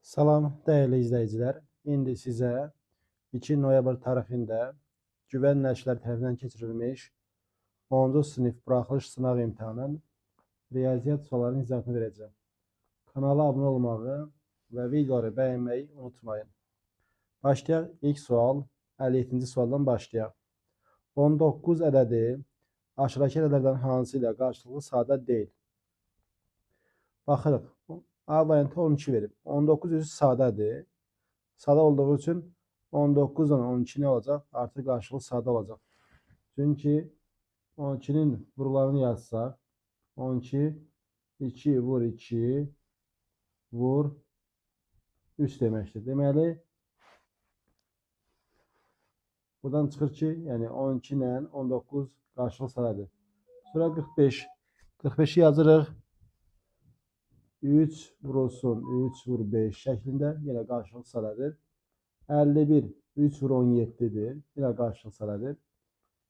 Salam dəyərli izləyicilər. İndi sizə 2 noyabr tarixində Güvən Nəşrlər tərəfindən keçirilmiş 10-cu sinif buraxılış sınaq imtahanının riyaziyyat suallarının izahatını verəcəm. Kanala abunə olmağı və videoları bəyənməyi unutmayın. Başlayaq. İlk sual 57-ci sualdan başlayaq. 19 ədədi aşağıdakı ədədlərdən hansı ilə qarşılıqlı sadə deyil? Baxırıq. A variantı 12 verib. 19 özü sadədir. Sadə olduğu üçün 19-dan 12 nə olacaq? Artıq qarşılıqlı sadə olacaq. Çünki 12-nin vurularını yazsaq, 12, 2 vur 2 vur 3 deməkdir. Deməli, buradan çıxır ki, yəni 12 ilə 19 qarşılıqlı sadədir. Sonra 45. 45-i yazırıq. 3 vurulsun 3 vur 5 şəklində yenə qarşılıqlı sadədir. 51 3 vur 17-dir. Yenə qarşılıqlı sadədir.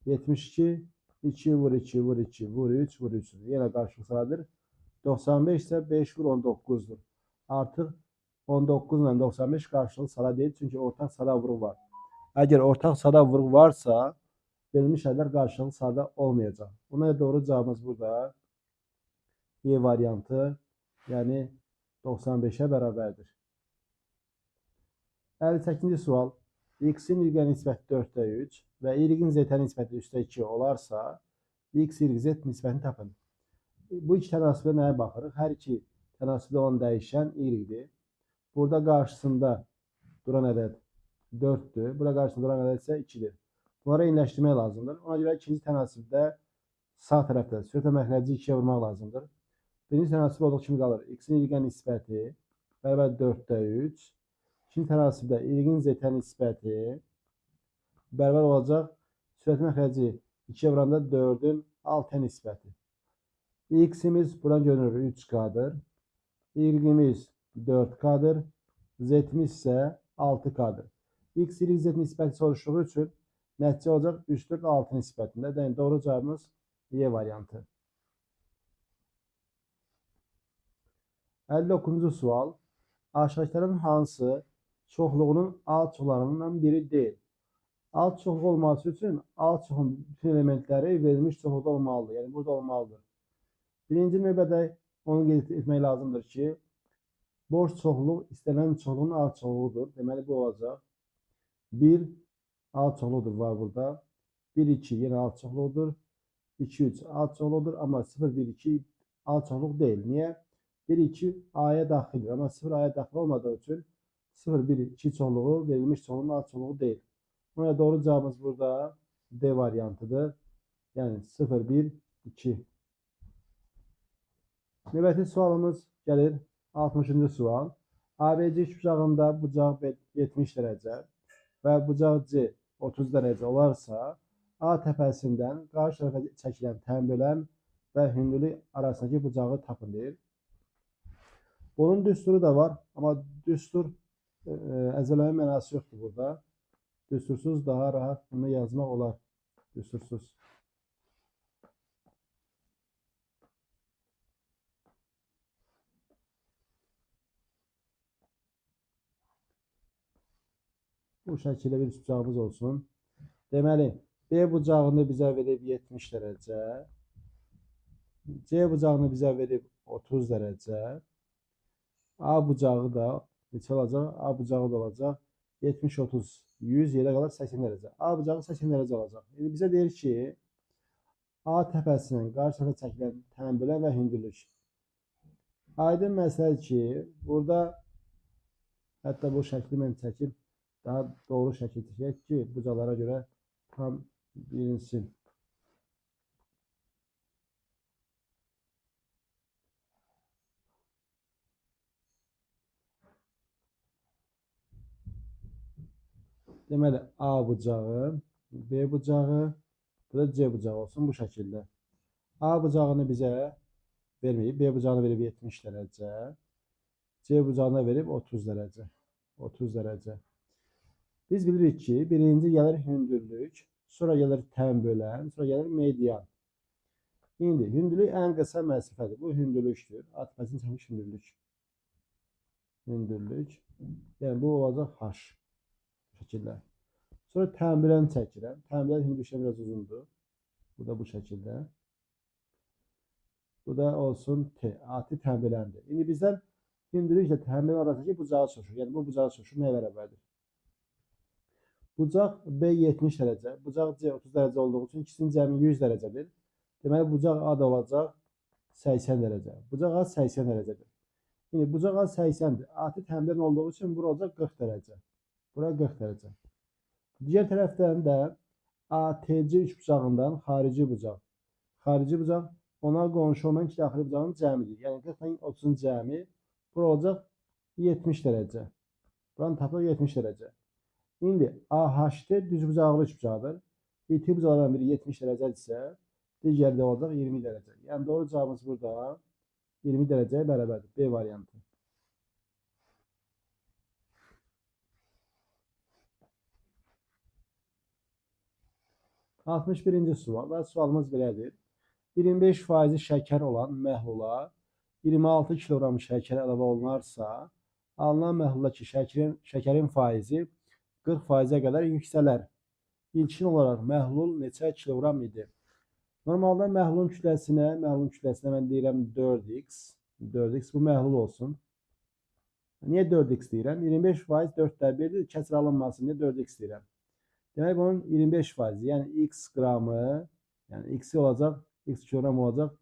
72 2 vur 2 vur 2 vur 3 vur 3-dür. Yenə qarşılıqlı sadədir. 95 isə 5 vur 19-dur. Artıq 19 ilə 95 qarşılıqlı sadə deyil. Çünki ortaq sadə vuruq var. Əgər ortaq sadə vuruq varsa, verilmiş ədədlər qarşılıqlı sadə olmayacaq. Buna doğru cavabımız burada Y variantı, yəni 95-ə bərabərdir. 58-ci sual. X-in Y-ə nisbəti 4-də 3 və Y-in Z-ə nisbəti 3-də 2 olarsa, X, Y, Z nisbətini tapın. Bu iki tənasübdə nəyə baxırıq? Hər iki tənasübdə olan dəyişən Y-dir. Burada qarşısında duran ədəd 4-dür. Burada qarşısında duran ədəd isə 2-dir. Bunları eyniləşdirmək lazımdır. Ona görə ikinci tənasübdə sağ tərəfdə sürət və məxrəci 2-yə vurmaq lazımdır. Birinci tənasüb olduğu kimi qalır. X-in Y-ə nisbəti bərabər 4-də 3. İkinci tənasübdə Y-in Z-ə nisbəti bərabər olacaq. Sürət məxrəci 2-yə vuranda 4-ün 6-ya nisbəti. X-imiz buradan görünür 3K-dır. Y-imiz 4K-dır. Z-imiz isə 6K-dır. X, Y, Z nisbəti soruşduğu üçün nəticə olacaq 3, 4, 6 nisbətində. Yəni doğru cavabımız Y variantı. 59-cu sual. Aşağıdakıların hansı çoxluğunun alt çoxlarından biri deyil? Alt çoxluq olması üçün alt çoxluğun bütün elementləri verilmiş çoxluqda olmalıdır. Yəni burada olmalıdır. Birinci növbədə onu qeyd etmək lazımdır ki, boş çoxluq istənilən çoxluğun alt çoxluğudur. Deməli bu olacaq. 1 alt çoxluqdur var burada. 1, 2 yenə alt çoxluqdur. 2, 3 alt çoxluqdur. Amma 0, 1, 2 alt çoxluq deyil. Niyə? 1, 2 A'ya daxildir. Amma 0 A'ya daxil olmadığı üçün 0, 1, 2 çoxluğu verilmiş çoxluğun alt çoxluğu deyil. Buna doğru cavabımız burada D variantıdır. Yəni 0, 1, 2. Növbəti sualımız gəlir. 60-cı sual. ABC üçbucağında bucaq B 70 dərəcə və bucaq C 30 dərəcə olarsa, A təpəsindən qarşı tərəfə çəkilən tənbölən və hündürlük arasındakı bucağı tapın deyir. Bunun düsturu da var, amma düstur əzələmə mənası yoxdur burada. Düstursuz daha rahat bunu yazmaq olar. Düstursuz. Bu şəkildə bir bucağımız olsun. Deməli, B bucağını bizə verib 70 dərəcə, C bucağını bizə verib 30 dərəcə, A bucağı da neçə olacaq? A bucağı da olacaq 70, 30, 100, yerə qalır 80 dərəcə. A bucağı 80 dərəcə olacaq. İndi bizə deyir ki, A təpəsinin qarşı tərəfə çəkilən tənbölən və hündürlük. Aydın məsələ ki, burada hətta bu şəkli mən çəkib daha doğru şəkil çəkək ki, bucaqlara görə tam bilinsin. Deməli, A bucağı, B bucağı, bu da C bucağı olsun bu şəkildə. A bucağını bizə verməyib, B bucağını verib 70 dərəcə, C bucağına verib 30 dərəcə. 30 dərəcə. Biz bilirik ki, birinci gəlir hündürlük, sonra gəlir tənbölən, sonra gəlir median. İndi hündürlük ən qısa məsafədir. Bu hündürlükdür. A təpəsini çəkmiş hündürlük. Hündürlük. Yəni, bu olacaq H. Bu şəkildə. Sonra təmbiləni çəkirəm. Təmbilən hündürlükdən biraz uzundur. Bu da bu şəkildə. Bu da olsun T. AT təmbiləndir. İndi bizdən hündürlüklə təmbilən arasındakı bucağı soruşur. Yəni, bu bucağı soruşur. Nəyə bərabərdir? Bucaq B 70 dərəcə, bucaq C 30 dərəcə olduğu üçün ikisinin cəmi 100 dərəcədir. Deməli, bucaq A da olacaq 80 dərəcə. Bucaq A 80 dərəcədir. İndi bucaq A 80-dir. AT təmbilən olduğu üçün bura olacaq 40 dərəcə. Bura 40 dərəcə. Digər tərəfdən də ATC üçbucağından xarici bucaq. Xarici bucaq ona qonşu olan iki daxili bucağın cəmidir. Yəni 40 ilə 30-un cəmi bura olacaq 70 dərəcə. Buranı tapıq 70 dərəcə. İndi AHT düzbucaqlı üçbucaqdır. İti bucaqlardan biri 70 dərəcədirsə, digəri də olacaq 20 dərəcə. Yəni doğru cavabımız burada 20 dərəcəyə bərabərdir. B variantı. 61-ci sual və sualımız belədir. 25% şəkər olan məhlula 26 kiloqram şəkər əlavə olunarsa, alınan məhluldakı şəkərin faizi 40%-ə qədər yüksələr. İlkin olaraq məhlul neçə kiloqram idi? Normalda məhlulun kütləsinə mən deyirəm 4x. 4x bu məhlul olsun. Niyə 4x deyirəm? 25% 4-də 1-dir, kəsr alınmasın deyə 4x deyirəm. Demək bunun 25%, yəni x qramı, yəni x olacaq, x kiloqram olacaq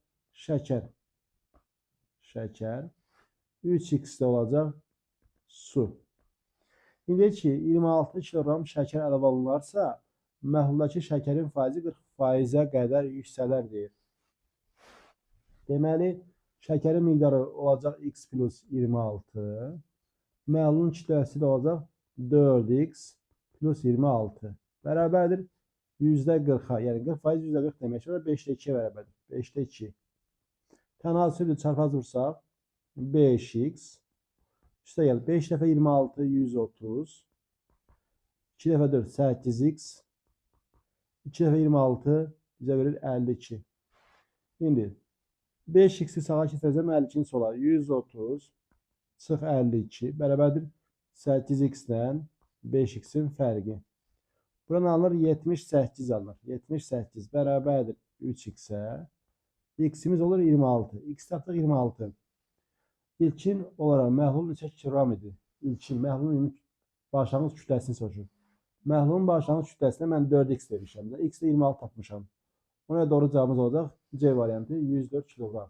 şəkər. Şəkər. 3x də olacaq su. İndi ki, 26 kiloqram şəkər əlavə olunarsa, məhluldakı şəkərin faizi 40%-ə qədər yüksələr deyir. Deməli, şəkərin miqdarı olacaq x plus 26, məhlulun kütləsi də olacaq 4x plus 26. Bərabərdir %40-a, yəni 40% %40 demək ki, 5-də 2-yə bərabərdir. 5-də 2. Tənasüblə çarpaz vursaq, 5x. Üstə gəl, 5 dəfə 26, 130. 2 dəfə 4, 8x. 2 dəfə 26 bizə verir 52. İndi 5x-i sağa keçirəcəm, 52-ni sola. 130 çıx 52 bərabərdir 8x-lə 5x-in fərqi. Buradan alınır 78 alınır. 78 bərabərdir 3x-ə. X-imiz olur 26. X tapdıq 26. İlkin olaraq məhlul neçə kiloqram idi? İlkin məhlulun başlanğıc kütləsini soruşur. Məhlulun başlanğıc kütləsinə mən 4x demişəm. X-də 26 tapmışam. Ona doğru cavabımız olacaq C variantı 104 kiloqram.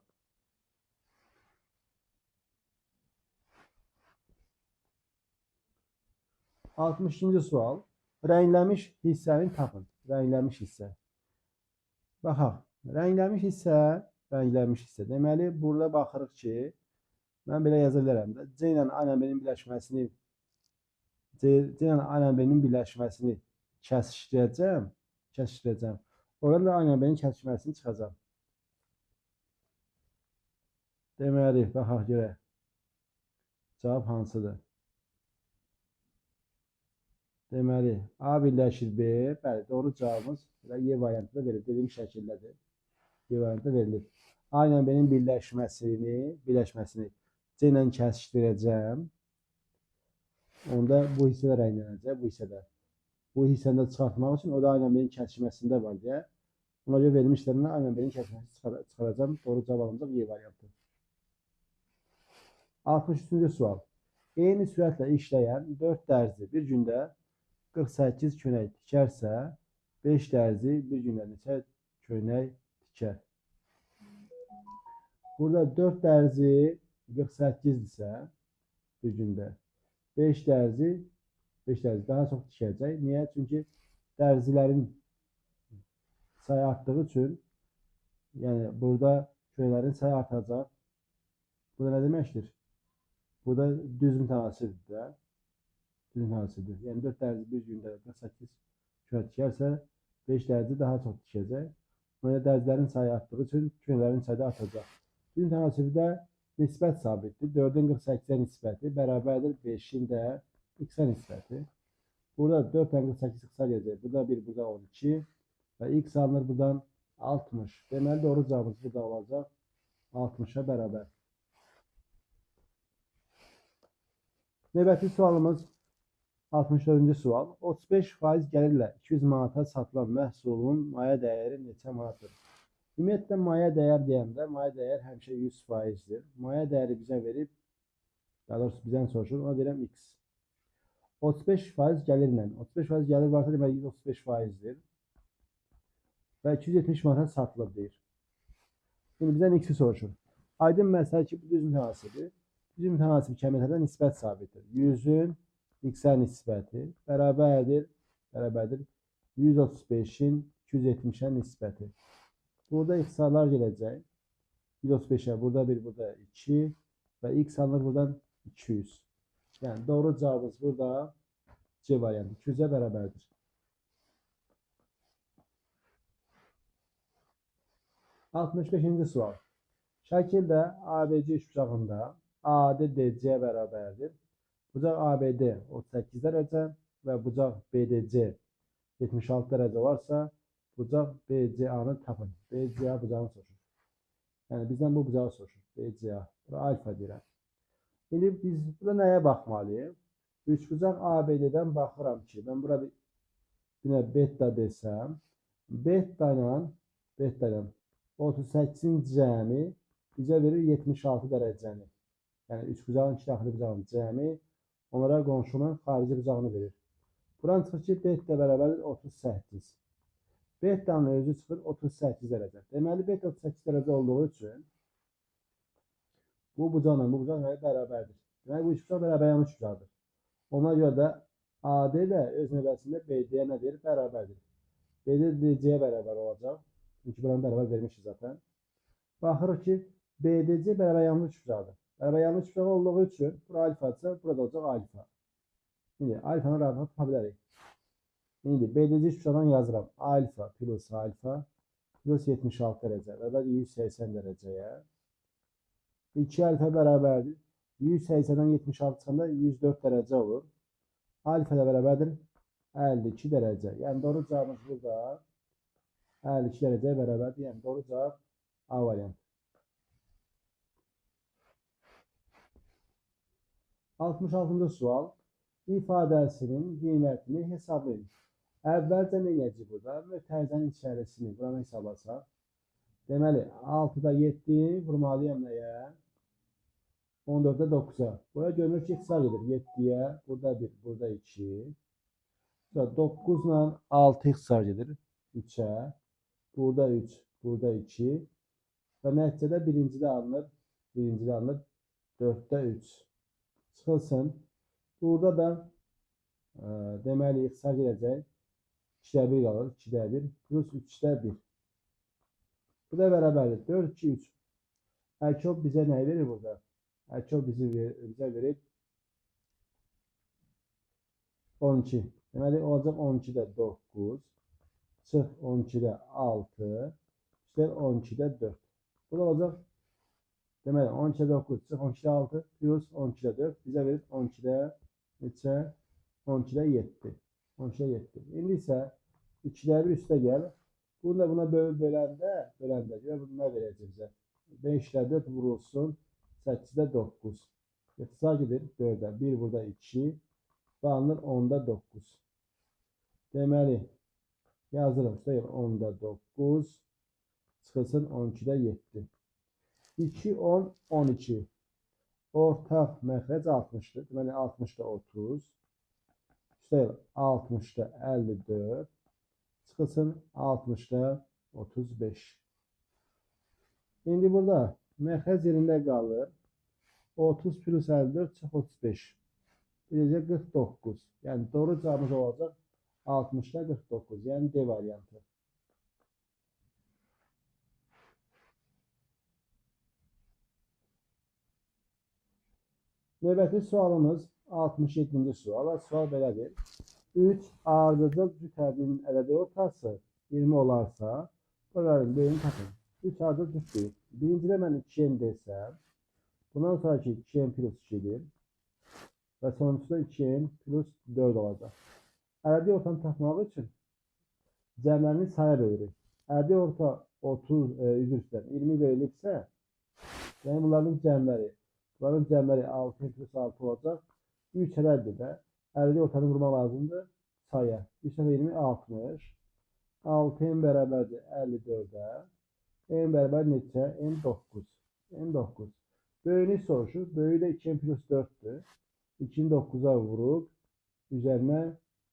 62-ci sual. Rənglənmiş hissəni tapın. Rənglənmiş hissə. Baxaq. Rənglənmiş hissə, rənglənmiş hissə. Deməli, burada baxırıq ki, mən belə yaza bilərəm də. C ilə A ilə B-nin birləşməsini C ilə A ilə B-nin birləşməsini kəsişdirəcəm. Kəsişdirəcəm. Oradan da A ilə B-nin kəsişməsini çıxacam. Deməli, baxaq görək. Cavab hansıdır? Deməli, A birləşir B. Bəli, doğru cavabımız elə Y variantında verilir. Dediyim şəkildədir. Y variantında verilir. A ilə B-nin birləşməsini C ilə kəsişdirəcəm. Onda bu hissədə rənglənəcək, bu hissədə. Bu hissəni də çıxartmaq üçün o da A ilə B-nin kəsişməsində var deyə. Ona görə verilmişlərinə A ilə B-nin kəsişməsini çıxaracam. Doğru cavab alınacaq Y variantı. 63-cü sual. Eyni sürətlə işləyən 4 dərzi bir gündə 48 köynək tikərsə, 5 dərzi bir gündə neçə köynək tikər? Burada 4 dərzi 48-dirsə bir gündə, 5 dərzi daha çox tikəcək. Niyə? Çünki dərzilərin sayı artdığı üçün, yəni burada köynəklərin sayı artacaq. Bu da nə deməkdir? Bu da düz mütənasibdir də. Düz mütənasibdir. Yəni 4 dərzi bir gündə 48 köynək tikərsə, 5 dərzi daha çox tikəcək. Buna dərzilərin sayı artdığı üçün köynəklərin sayı da artacaq. Düz mütənasibdə nisbət sabitdir. 4-ün 48-ə nisbəti bərabərdir 5-in də x-ə nisbəti. Burada 4-dən 48 qısa gələcək. Burada 1, burada 12 və x alınır buradan 60. Deməli, doğru cavabımız burada olacaq 60-a bərabər. Növbəti sualımız 64-cü sual. 35% gəlirlə 200 manata satılan məhsulun maya dəyəri neçə manatdır? Ümumiyyətlə, maya dəyər deyəndə, maya dəyər həmişə 100%-dir. Maya dəyəri bizə verib, daha doğrusu bizdən soruşur, ona deyirəm X. 35% gəlirlə, 35% gəlir varsa deməli 135%-dir. Və 270 manata satılıb deyir. İndi bizdən X-i soruşur. Aydın məsələ ki, bu düz mütənasibi. Düz mütənasib kəmiyyətlərdə nisbət sabitdir. 100-ün X-ə nisbəti bərabərdir 135-in 270-ə nisbəti. Burada ixtisarlar gələcək. 135-ə burada 1, burada 2 və X alınır buradan 200. Yəni doğru cavabımız burada C variantı 200-ə bərabərdir. 65-ci sual. Şəkildə ABC üçbucağında AD DC-yə bərabərdir. Bucaq ABD 38 dərəcə və bucaq BDC 76 dərəcə olarsa, bucaq BCA-nı tapın. BCA bucağını soruşur. Yəni bizdən bu bucağı soruşur. BCA. Bura alfa deyirəm. İndi biz burada nəyə baxmalıyıq? Üçbucaq ABD-dən baxıram ki, mən bura bir beta desəm, beta ilə 38-in cəmi bizə verir 76 dərəcəni. Yəni üçbucağın iki daxili bucağının cəmi onlara qonşunun xarici bucağını verir. Buran çıxır ki, beta bərabərdir 38. Beta'nın özü çıxır 38 dərəcə. Deməli, beta 38 dərəcə olduğu üçün bu bucaqla bu bucaq bərabərdir. Deməli, bu üç bucaq bərabər yanlış bucaqdır. Ona görə də AD də öz növbəsində BD-yə nə deyir? Bərabərdir. BD DC-yə bərabər olacaq. Çünki buranı bərabər vermişik zaten. Baxırıq ki, BDC bərabər yanlış bucaqdır. Bərabər yanlış bucaq olduğu üçün bura alfadırsa, burada olacaq alfa. İndi alfanı rahatlıqla tapa bilərik. İndi BDC üçbucaqdan yazıram. Alfa plus alfa plus 76 dərəcə bərabər 180 dərəcəyə. 2 alfa bərabərdir. 180-dən 76 çıxanda 104 dərəcə olur. Alfa da bərabərdir 52 dərəcə. Yəni doğru cavabımız burada 52 dərəcəyə bərabərdir. Yəni doğru cavab A variantı. 66-cı sual. İfadəsinin qiymətini hesablayın. Əvvəlcə nə edəcəyik burada? Mötərizənin içərisini buranı hesablasaq. Deməli, 6-da 7 vurmalıyam nəyə? 14-də 9-a. Buraya görünür ki, ixtisar gedir. 7-yə, burada 1, burada 2. Sonra 9 ilə 6 ixtisar gedir. 3-ə, burada 3, burada 2. Və nəticədə birincidə alınır. Birincidə alınır 4-də 3. Çıxılsın. Burada da deməli, ixtisar gedəcək. 2-də 1 qalır. 2-də 1 plus 3-də 1. Bu da bərabərdir. 4, 2, 3. Ərkob bizə nə verir burada? Ərkob bizə verir 12. Deməli, olacaq 12-də 9. Çıx 12-də 6. Üstəlik 12-də 4. Bu da olacaq. Deməli, 12-də 9, çıx 12-də 6, plus 12-də 4. Bizə verir 12-də neçə? 12-də 7. 12-də 7. İndi isə 2-də 1 üstə gəl. Bunu da buna böləndə, görə bunu nə verəcək bizə? 5-də 4 vurulsun, 8-də 9. İxtisar gedir 4-ə. 1 burada 2 və alınır 10-da 9. Deməli, yazırıq. Üstə 10-da 9, çıxılsın 12-də 7. 2, 10, 12. Ortaq məxrəc 60-dır. Deməli, 60-da 30. Üstəlik 60-da 54. Çıxılsın 60-da 35. İndi burada məxrəc yerində qalır. 30 plus 54 çıx 35. Biləcək 49. Yəni, doğru cavabımız olacaq 60-da 49. Yəni, D variantı. Növbəti sualımız 67-ci sual. Sual belədir. 3 ardıcıl cüt ədədinin ədədi ortası 20 olarsa, bunların böyüyünü tapın. 3 ardıcıl cüt deyil. Birincidə mən 2n desəm, bundan sonraki 2n plus 2-dir və sonuncuda 2n plus 4 olacaq. Ədədi ortanı tapmaq üçün cəmlərini saya bölürük. Ədədi orta 30, üzr istəyirəm, 20 verilibsə, yəni bunların cəmləri 6 plus 6 olacaq. 3 ədəddir də. 50 ortanı vurmaq lazımdır. Saya. 3 dəfə 20, 60. 6 m bərabərdir 54-ə. M bərabər neçə? M 9. M 9. Böyüyünü soruşur. Böyüyü də 2m plus 4-dür. 2-ni 9-a vurub üzərinə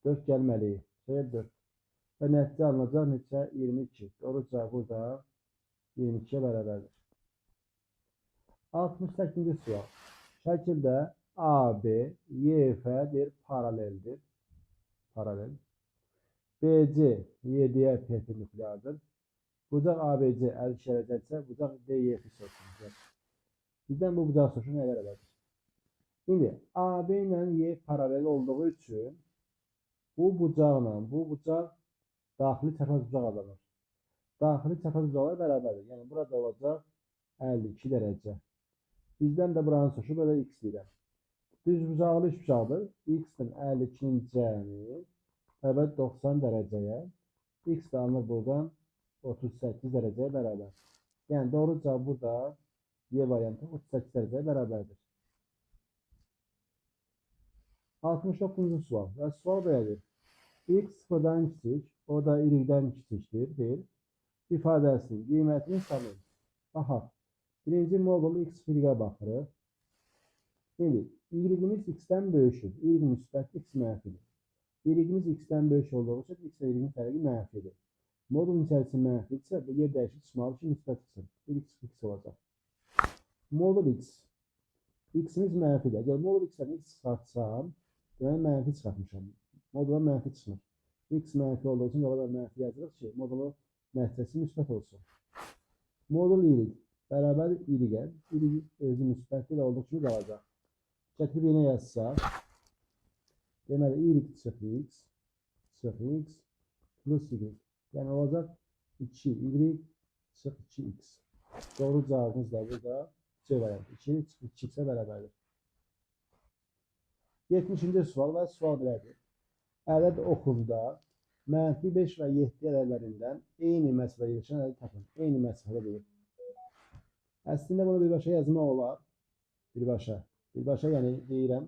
4 gəlməliyik. Saya 4. Və nəticə alınacaq neçə? 22. Doğru cavab burada 22-yə bərabərdir. 68-ci sual. Şəkildə AB, YF bir paraleldir. Paralel. BC, YD-yə perpendikulyardır. Bucaq ABC 52 dərəcədirsə, bucaq DYF-i soruşur. Bizdən bu bucaq soruşur, nəyə bərabərdir? İndi AB ilə Y paralel olduğu üçün bu bucaqla bu bucaq daxili çapraz bucaq adlanır. Daxili çapraz bucaqlar bərabərdir. Yəni burada olacaq 52 dərəcə. Bizdən də buranı soruşur, belə x deyirəm. Düz bucaqlı üç bucaqdır. X-nin 52-nin cəmi bərabər 90 dərəcəyə. X də alınır buradan 38 dərəcəyə bərabər. Yəni doğru cavab burada Y variantı 38 dərəcəyə bərabərdir. 69-cu sual. Və sual belədir. X sıfırdan kiçik, o da y-dən kiçikdir, deyil. İfadəsinin qiymətini hesablayın. Baxaq. Birinci modul x y-ə baxırıq. İndi y-imiz x-dən böyükdür. Y müsbət, x mənfidir. Y-imiz x-dən böyük olduğu üçün x ilə y-in fərqi mənfidir. Modulun içərisi mənfidirsə, bu yer dəyişik çıxmalı ki, müsbət çıxsın. Y x olacaq. Modul x. X-imiz mənfidir. Əgər modul x-dən x çıxartsam, deməli mənfi çıxartmışam. Modula mənfi çıxmır. X mənfi olduğu üçün o qədər mənfi yazırıq ki, modulun nəticəsi müsbət olsun. Modul y bərabərdir y-ə. Y özü müsbətdir və olduğu kimi qalacaq. Gətirib yenə yazsaq, deməli y çıx x, çıx x plus y. Yəni olacaq 2y çıx 2x. Doğru cavabımız da burada C variantı. 2 çıx 2x-ə bərabərdir. 70-ci sual və sual belədir. Ədəd oxunda mənfi 5 və 7 ədədlərindən eyni məsafədə yerləşən ədədi tapın. Eyni məsafədə deyir. Əslində bunu birbaşa yazmaq olar. Birbaşa. Birbaşa yəni deyirəm,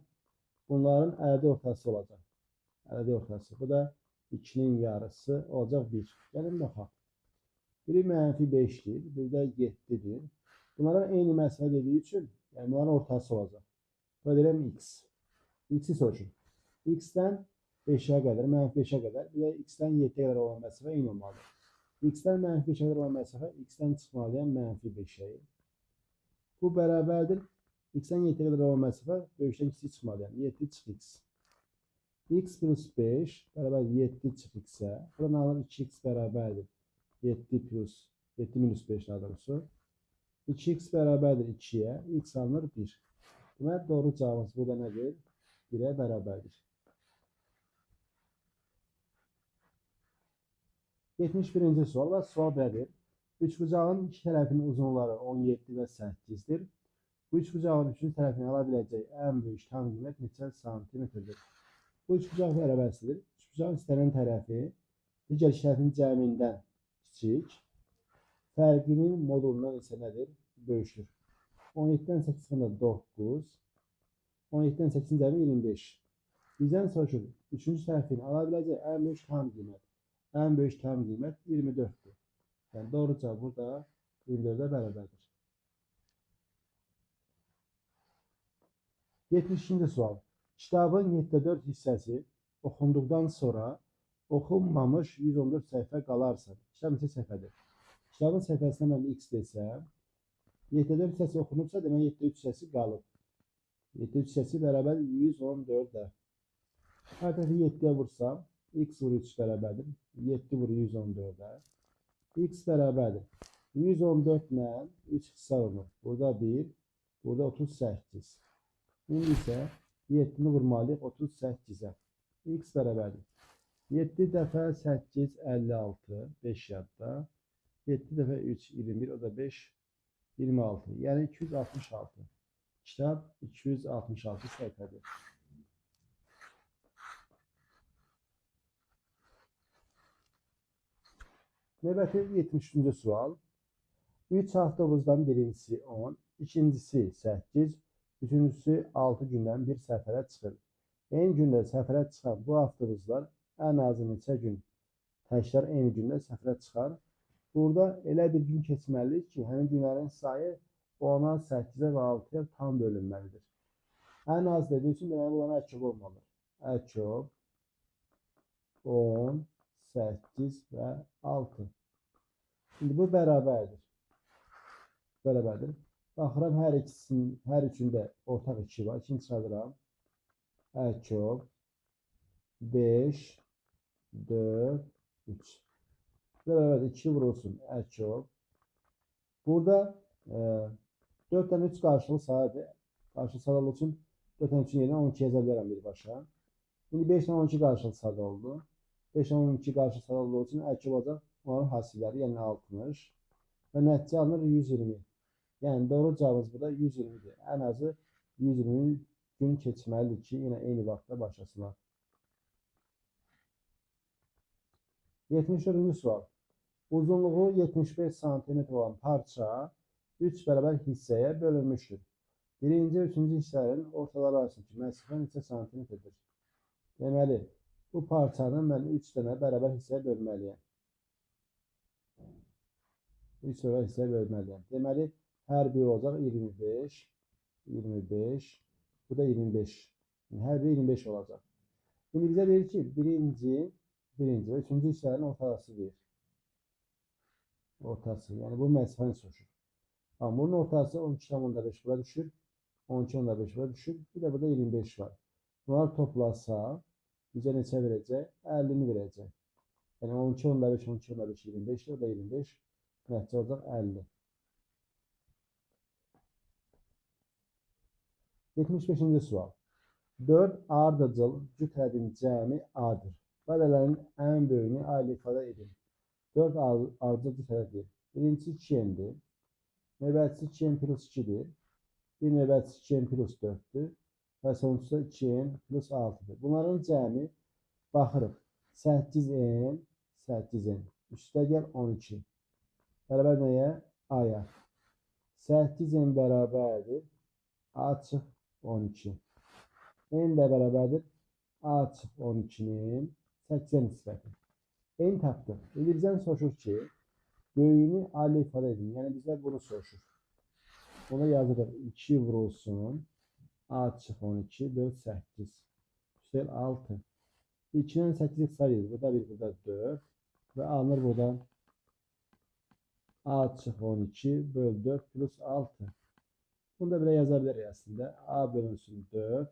bunların ədədi ortası olacaq. Ədədi ortası. Bu da 2-nin yarısı olacaq 1. Gəlin baxaq. Biri mənfi 5-dir, biri də 7-dir. Bunların eyni məsafə dediyi üçün, yəni bunların ortası olacaq. Buna deyirəm x. X-i soruşur. X-dən 5-ə qədər, mənfi 5-ə qədər, bir də x-dən 7-yə qədər olan məsafə eyni olmalıdır. X-dən mənfi 5-ə qədər olan məsafə x-dən çıxmalıyam mənfi 5-ə. Bu bərabərdir. X-dən 7-yə qədər olan məsafə böyükdən kiçik çıxmalıyam. 7 çıx x. X plus 5 bərabərdir 7 çıx x-ə. Buradan alınır 2x bərabərdir 7 plus 7 minus 5 daha doğrusu. 2x bərabərdir 2-yə. X alınır 1. Deməli, doğru cavabımız burada nədir? 1-ə bərabərdir. 71-ci sual və sual belədir. Üçbucağın iki tərəfinin uzunluqları 17 və 8-dir. Bu üçbucağın üçüncü tərəfini ala biləcək ən böyük tam qiymət neçə santimetrdir? Bu üçbucaq bərabərsidir. Üçbucağın istənilən tərəfi digər iki tərəfin cəmindən kiçik, fərqinin modulundan isə nədir? Böyükdür. 17-dən 8 çıxanda 9, 17-dən 8-in cəmi 25. Bizdən soruşur, üçüncü tərəfini ala biləcək ən böyük tam qiymət. Ən böyük tam qiymət 24-dür. Yəni doğru cavab burada 24-ə bərabərdir. 72-ci sual. Kitabın 7/4 hissəsi oxunduqdan sonra oxunmamış 114 səhifə qalarsa, kitab neçə səhifədir? Kitabın səhifəsinə mən x desəm, 7/4 hissəsi oxunubsa, demək 7/3 hissəsi qalıb. 7/3 hissəsi bərabər 114-ə. Hər tərəfi 7-yə vursam, x vur 3 bərabərdir. 7 vur 114-ə. X bərabərdir. 114 ilə 3 ixtisar olunur. Burada 1, burada 38. İndi isə 7-ni vurmalıyıq 38-ə. X bərabərdir. 7 dəfə 8, 56, 5 yadda. 7 dəfə 3, 21, o da 5, 26. Yəni 266. Kitab 266 səhifədir. Növbəti 73-cü sual. 3 avtobusdan birincisi 10, ikincisi 8, Üçüncüsü 6 gündən bir səfərə çıxır. Eyni gündə səfərə çıxan bu avtobuslar ən azı neçə gün təkrar eyni gündə səfərə çıxar? Burada elə bir gün keçməlidir ki, həmin günlərin sayı 10-a, 8-ə və 6-ya tam bölünməlidir. Ən az dediyi üçün deməli bunların ərkəbi olmalıdır. Ərkəb 10, 8 və 6. İndi bu bərabərdir. Bərabərdir. Baxıram hər ikisinin, hər üçündə ortaq 2 var. 2-ni çıxardıram. Ərkəb 5, 4, 3. Bərabərdir. 2 vurulsun. Ərkəb. Burada 4-dən 3 qarşılıqlı sayıdır. Qarşılıqlı sayı olduğu üçün 4-dən 3-ün yerinə 12 yaza bilərəm birbaşa. İndi 5-dən 12 qarşılıqlı sayı oldu. 5-dən 12 qarşılıqlı sayı olduğu üçün ərkəb olacaq onların hasilləri, yəni 60 və nəticə alınır 120. Yəni doğru cavabımız burada 120-dir. Ən azı 120 gün keçməlidir ki, yenə eyni vaxtda başlasınlar. 74-cü sual. Uzunluğu 75 sm olan parça 3 bərabər hissəyə bölünmüşdür. Birinci və üçüncü hissələrin ortaları arasındakı məsafə neçə santimetrdir? Deməli, bu parçanı mən 3 dənə bərabər hissəyə bölməliyəm. 3 bərabər hissəyə bölməliyəm. Deməli, hər biri olacaq 25, 25, bu da 25. Yəni, hər biri 25 olacaq. İndi bizə deyir ki, birinci və üçüncü hissələrin ortası deyir. Ortası, yəni bu məsafəni soruşur. Amma bunun ortası 12,5 bura düşür, 12,5 bura düşür, bir də burada 25 var. Bunları toplasa bizə neçə verəcək? 50-ni verəcək. Yəni 12,5, 12,5, 25, o da 25, nəticə olacaq 50. 75-ci sual. 4 ardıcıl cüt ədədin cəmi A-dır. Bu ədədlərin ən böyüyünü A ilə ifadə edin. 4 ardıcıl cüt ədəd deyir. Birincisi 2n-dir. Növbətçisi 2n plus 2-dir. Bir növbətçisi 2n plus 4-dür. Və sonuncusu da 2n plus 6-dır. Bunların cəmi baxırıq. 8n, 8n. Üstə gəl 12. Bərabər nəyə? A-ya. 8n bərabərdir. A çıx 12. N də bərabərdir. A çıx 12-nin 8-ə nisbəti. N tapdıq. İndi bizdən soruşur ki, böyüyünü A ilə ifadə edin. Yəni bizlər bunu soruşur. Ona yazırıq 2 vurulsun. A çıx 12 böl 8. Üstəl 6. 2-dən 8 sayılır. Burada 1, burada 4. Və alınır buradan A çıx 12 böl 4 plus 6. Bunu da belə yaza bilərik əslində. A bölünsün 4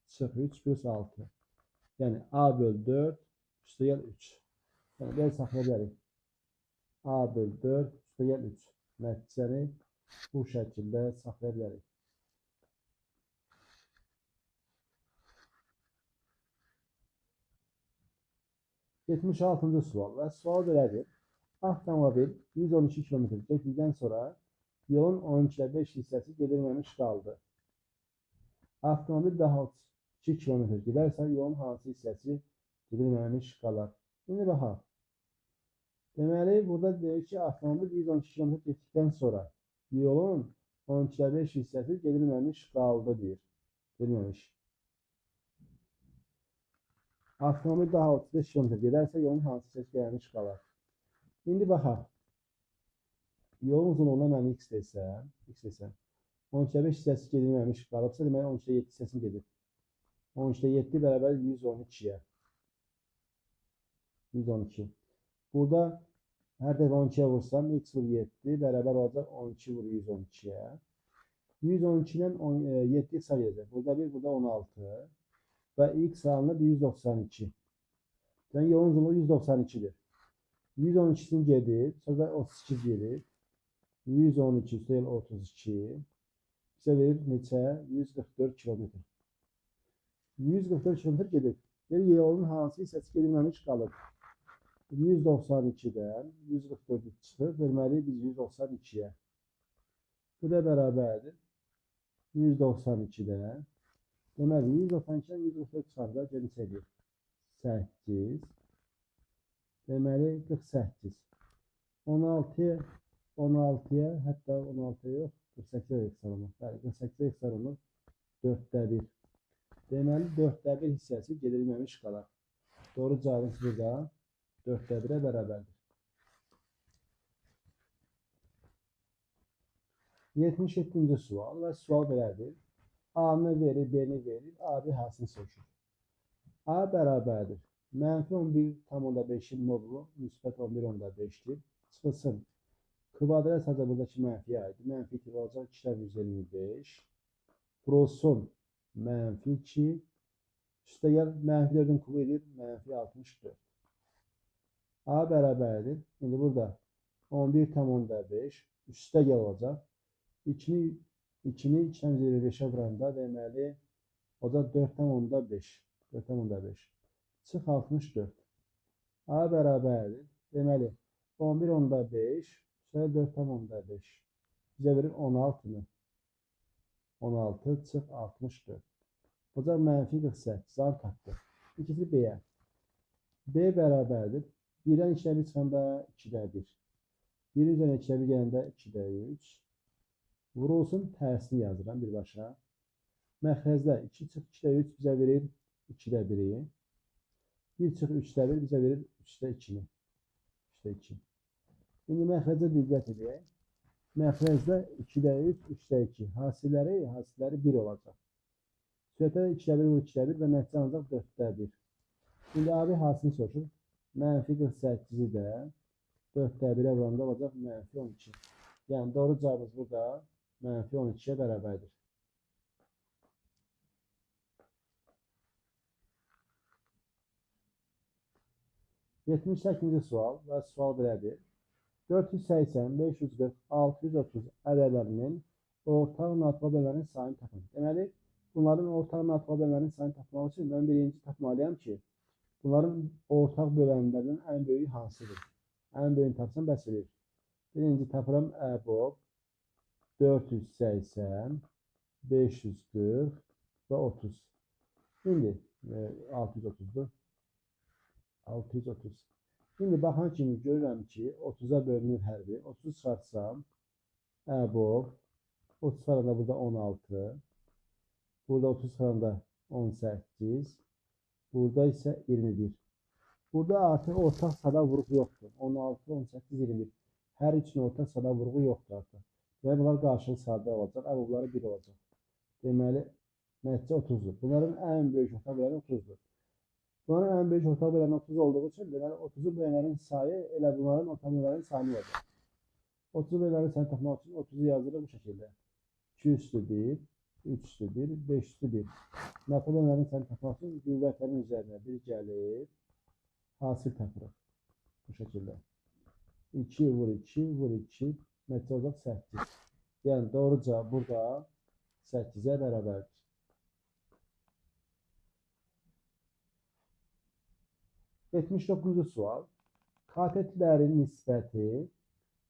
çıx 3 plus 6. Yəni A böl 4 üstəgəl 3. Yəni belə saxlaya bilərik. A böl 4 üstəgəl 3. Nəticəni bu şəkildə saxlaya bilərik. 76-cı sual və sual belədir. Avtomobil 112 km getdikdən sonra yolun 12,5 hissəsi gedilməmiş qaldı. Avtomobil daha 32 km gedərsə yolun hansı hissəsi gedilməmiş qalar? İndi baxaq. Deməli, burada deyir ki, avtomobil 112 km getdikdən sonra yolun 12,5 hissəsi gedilməmiş qaldı deyir. Gedilməmiş. Avtomobil daha 35 km gedərsə yolun hansı hissəsi gedilməmiş qalar? İndi baxaq. Yolun uzunluğuna mən x desəm, 12,5 hissəsi gedilməmiş qalıbsa, deməli 12,7 hissəsini gedib. 12,7 bərabər 112-yə. 112. Burada hər dəfə 12-yə vursam, x vur 7 bərabər olacaq 12 vur 112-yə. 112 ilə 7 x gedəcək. Burada 1, burada 16 və x alınır 192. Yəni yolun uzunluğu 192-dir. 112-sini gedib, sonra 32 gedib. 112 üstəgəl 32 bizə verir neçə? 144 kilometr. 144 kilometr gedib. Deyir, yolun hansı hissəsi gedilməmiş qalıb? 192-dən 144 çıxır, bölməliyik biz 192-yə. Bu da bərabərdir. 192-dən. Deməli, 192-dən 144 çıxanda neçə edir? 8. Deməli, 48. 16-ya, hətta 16-ya yox, 48-ə ixtisar olunur. Bəli, 48-ə ixtisar olunur. 4-də 1. Deməli, 4-də 1 hissəsi gedilməmiş qalar. Doğru cavabımız burada 4-də 1-ə bərabərdir. 77-ci sual və sual belədir. A-nı verir, B-ni verir, AB hansını soruşur. A bərabərdir. Mənfi 11,5-in modulu müsbət 11,5-dir. Çıxılsın. Kvadrat sadəcə buradakı mənfiyə aiddir. Mənfi 2 olacaq 2,125. Vurulsun. Mənfi 2. Üstə gəl, mənfi 4-ün kubu edir. Mənfi 64. A bərabərdir. İndi burada 11,5. Üstə gəl olacaq. 2-ni 2,25-ə vuranda deməli, olacaq 4,5. 4,5. Çıx 64. A bərabərdir. Deməli, 11,5. Üstə 4,5. Bizə verir 16-nı. 16 çıx 64. Olacaq mənfi 48. A tapdıq. İkincisi B-yə. B bərabərdir. 1-dən 2-də 1 çıxanda 2-də 1. 1-in üzərinə 2-də 1 gələndə 2-də 3. Vurulsun, tərsini yazıram birbaşa. Məxrəcdə 2 çıx 2-də 3 bizə verir 2-də 1-i. 1 çıx 3-də 1 bizə verir 3-də 2-ni. 3-də 2. İndi məxrəcə diqqət edək. Məxrəcdə 2-də 3, 3-də 2. Hasilləri 1 olacaq. Sürətdə 2-də 1 vur 2-də 1 və nəticə ancaq 4-də 1. İndi AB hasilini soruşur. Mənfi 48-i də 4-də 1-ə vuranda olacaq mənfi 12. Yəni doğru cavabımız burada mənfi 12-yə bərabərdir. 78-ci sual və sual belədir. 480, 540, 630 ədədlərinin ortaq natural bölənlərinin sayını tapın. Deməli, bunların ortaq natural bölənlərinin sayını tapmaq üçün mən birinci tapmalıyam ki, bunların ortaq bölənlərinin ən böyüyü hansıdır? Ən böyüyünü tapsam bəs edir. Birinci tapıram əbob 480, 540 və 30. İndi 630-dur. 630. İndi baxan kimi görürəm ki, 30-a bölünür hər biri. 30 çıxartsam, əbob, 30 çıxaranda burada 16, burada 30 çıxaranda 18, burada isə 21. Burada artıq ortaq sada vurğu yoxdur. 16, 18, 21. Hər üçün ortaq sada vurğu yoxdur artıq. Və bunlar qarşılıqlı sadə olacaq, əbobları 1 olacaq. Deməli, nəticə 30-dur. Bunların ən böyük ortaq böləni 30-dur. Bunların ən böyük ortaq böləni 30 olduğu üçün, deməli, 30-u bölənlərin sayı elə bunların ortaq bölənlərin sayını olacaq. 30-u bölənlərin sayını tapmaq üçün 30-u yazırıq bu şəkildə. 2 üstü 1, 3 üstü 1, 5 üstü 1. Natural bölənlərin sayını tapmaq üçün qüvvətlərin üzərinə 1 gəlir, hasil tapırıq bu şəkildə. 2 vur 2 vur 2, nəticə olacaq 8. Yəni, doğru cavab burada 8-ə bərabərdir. 79-cu sual. Katetlərin nisbəti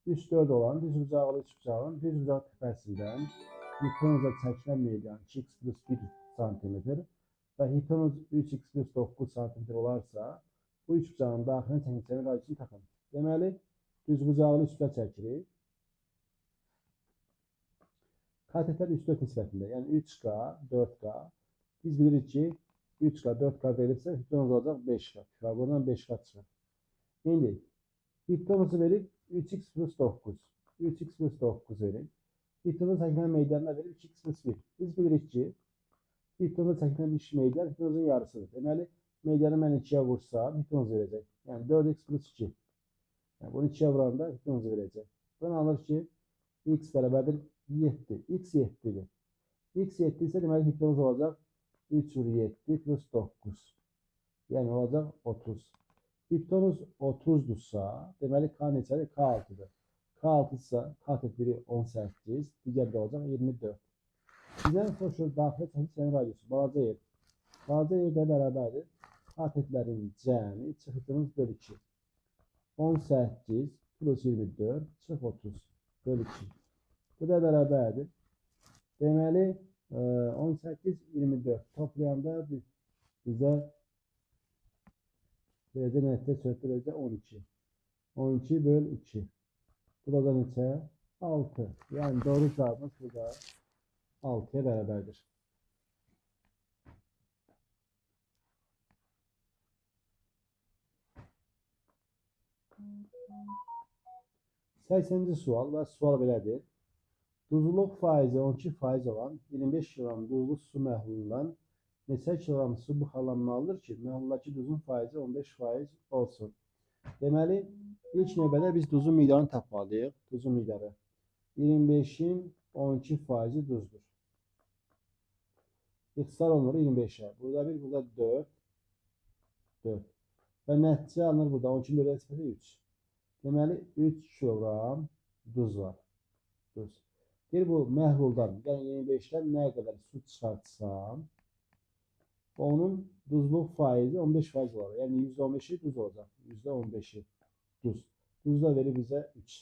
3-4 olan düzbucaqlı üçbucağın düzbucaq təpəsindən hipotenuza çəkilən median 2x plus 1 cm və hipotenuz 3x plus 9 cm olarsa, bu üçbucağın daxilinə çəkilən radiusunu tapın. Deməli, düzbucaqlı üçbucaq çəkirik. Katetlər 3-4 nisbətində, yəni 3K, 4K. Biz bilirik ki, 3K, 4K verilirsə, hipotenuz olacaq 5K. Buradan 5K çıxır. İndi, hipotenuzu verib 3x plus 9. 3x plus 9 verib. Hipotenuza çəkilən meydanına verib 2x plus 1. Biz bilirik ki, hipotenuza çəkilən iş meydan hipotenuzun yarısıdır. Deməli, meydanı mən 2-yə vursam, hipotenuz verəcək. Yəni, 4x plus 2. Yəni, bunu 2-yə vuranda hipotenuzu verəcək. Buradan alır ki, x bərabərdir 7. X 7-dir. X 7 isə deməli, hipotenuz olacaq 3 vur 7 plus 9. Yəni, olacaq 30. Hipotenuz 30-dursa, deməli, K neçədir? K 6-dır. K 6-dırsa, katet biri 18, digər də olacaq 24. Bizdən soruşur, daxilə çəkilən radiusu, balaca yer. Balaca yer də bərabərdir. Katetlərin cəmi çıx hipotenuz böl 2. 18 plus 24 çıx 30 böl 2. Bu da bərabərdir. Deməli, 18, 24 toplayanda bizə verəcək nəticə sürətdə verəcək 12. 12 böl 2. Bu da neçə? 6. Yəni, doğru cavabımız burada 6-ya bərabərdir. 80-ci sual və sual belədir. Duzluluq faizi 12% olan 25 kiloqram duzlu su məhlulundan neçə kiloqram su buxarlanmalıdır ki, məhluldakı duzun faizi 15% olsun. Deməli, ilk növbədə biz duzun miqdarını tapmalıyıq. Duzun miqdarı 25-in 12% duzdur. İxtisar olunur 25-ə. Burada 1, burada 4. 4. Və nəticə alınır burada 12-nin 4-ə nisbəti 3. Deməli, 3 kiloqram duz var. Duz. Deyir, bu məhluldan, yəni 25-dən nə qədər su çıxartsam, onun duzluq faizi 15% olar. Yəni %15-i duz olacaq. %15-i duz. Duz da verir bizə 3.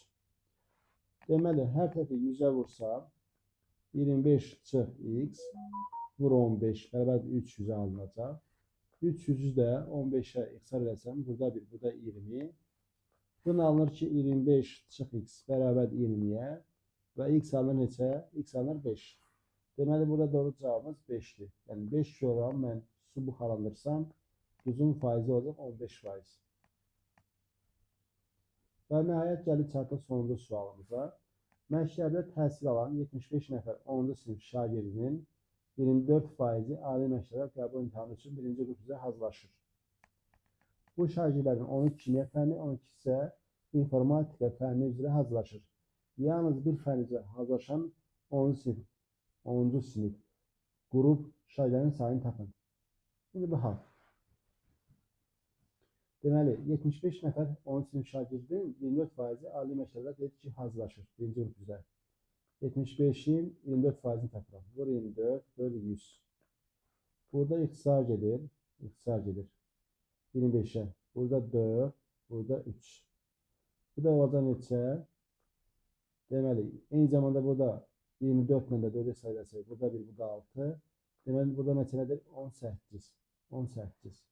Deməli, hər tərəfi 100-ə vursam, 25 çıx x vur 15 bərabər 300-ə alınacaq. 300-ü də 15-ə ixtisar eləsəm, burada 1, burada 20. Bunun alınır ki, 25 çıx x bərabər 20-yə və x alınır neçə? X alınır 5. Deməli, burada doğru cavabımız 5-dir. Yəni, 5 kiloqram mən su buxarlandırsam, duzun faizi olacaq 15%. Və nəhayət gəlib çatdıq sonuncu sualımıza. Məktəbdə təhsil alan 75 nəfər 10-cu sinif şagirdinin 24%-i ali məktəbə qəbul imtahanı üçün birinci qrup üzrə hazırlaşır. Bu şagirdlərin 10-u kimya fənni, 12-si isə informatika fənni üzrə hazırlaşır. Yalnız bir fənn üzrə hazırlaşan 10-cu sinif qrup şagirdlərin sayını tapın. İndi baxaq. Deməli, 75 nəfər 10-cu sinif şagirdinin 24%-i ali məktəbə deyir ki, hazırlaşır birinci qrup üzrə. 75-in 24%-ni tapıram. Vur 24, böl 100. Burada ixtisar gedir. İxtisar gedir. 25-ə. Burada 4, burada 3. Bu da olacaq neçə? Deməli, eyni zamanda burada 24 ilə də 4-ə sayılasaq, burada 1, burada 6. Deməli, burada neçə nədir? 18. 18.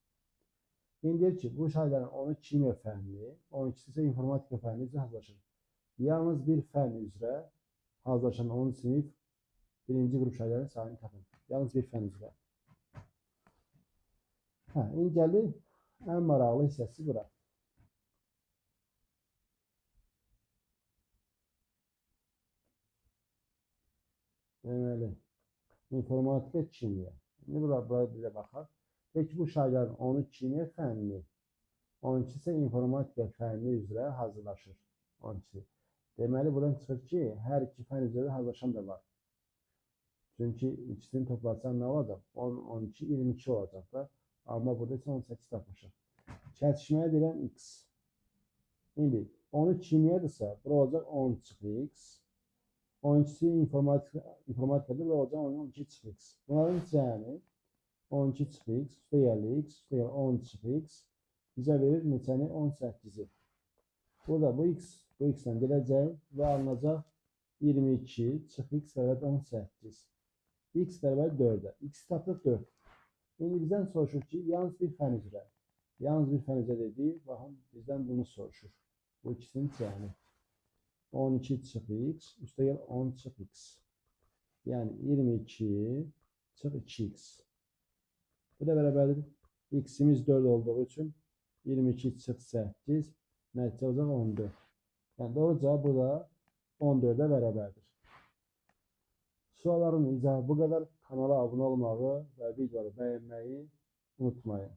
İndi deyir ki, bu şagirdlərin 10-u kimya fənni, 12-si isə informatika fənni üzrə hazırlaşır. Yalnız bir fənn üzrə hazırlaşan 10-cu sinif birinci qrup şagirdlərin sayını tapın. Yalnız bir fənn üzrə. Hə, indi gəlir ən maraqlı hissəsi bura. Deməli, informatika, kimya. İndi bura bir də baxaq. Peki, bu şagirdlərin 10-u kimya fənni, 12-si isə informatika fənni üzrə hazırlaşır. 12-si. Deməli, buradan çıxır ki, hər iki fənn üzrə hazırlaşan da var. Çünki ikisini toplasan nə olacaq? 10, 12, 22 olacaq da. Amma burada isə 18 tapmışıq. Kəsişməyə deyirəm x. İndi 10-u kimyadırsa, bura olacaq 10 çıx x. 12-si informatikadır, bura olacaq 12 çıx x. Bunların cəmi 12 çıx x, üstə gəlir x, üstə gəlir 10 çıx x. Bizə verir neçəni? 18-i. Burada bu x, bu x-lə gələcək və alınacaq 22 çıx x bərabər 18. X bərabər 4-ə. X tapdıq 4. İndi bizdən soruşur ki, yalnız bir fənn üzrə. Yalnız bir fənn üzrə dediyi, baxın, bizdən bunu soruşur. Bu ikisinin cəmi. 12 çıx x, üstə gəl 10 çıx x. Yəni 22 çıx 2x. Bu da bərabərdir. X-imiz 4 olduğu üçün 22 çıx 8, nəticə olacaq 14. Yəni doğru cavab bu da 14-ə bərabərdir. Sualların izahı bu qədər. Kanala abunə olmağı və videoları bəyənməyi unutmayın.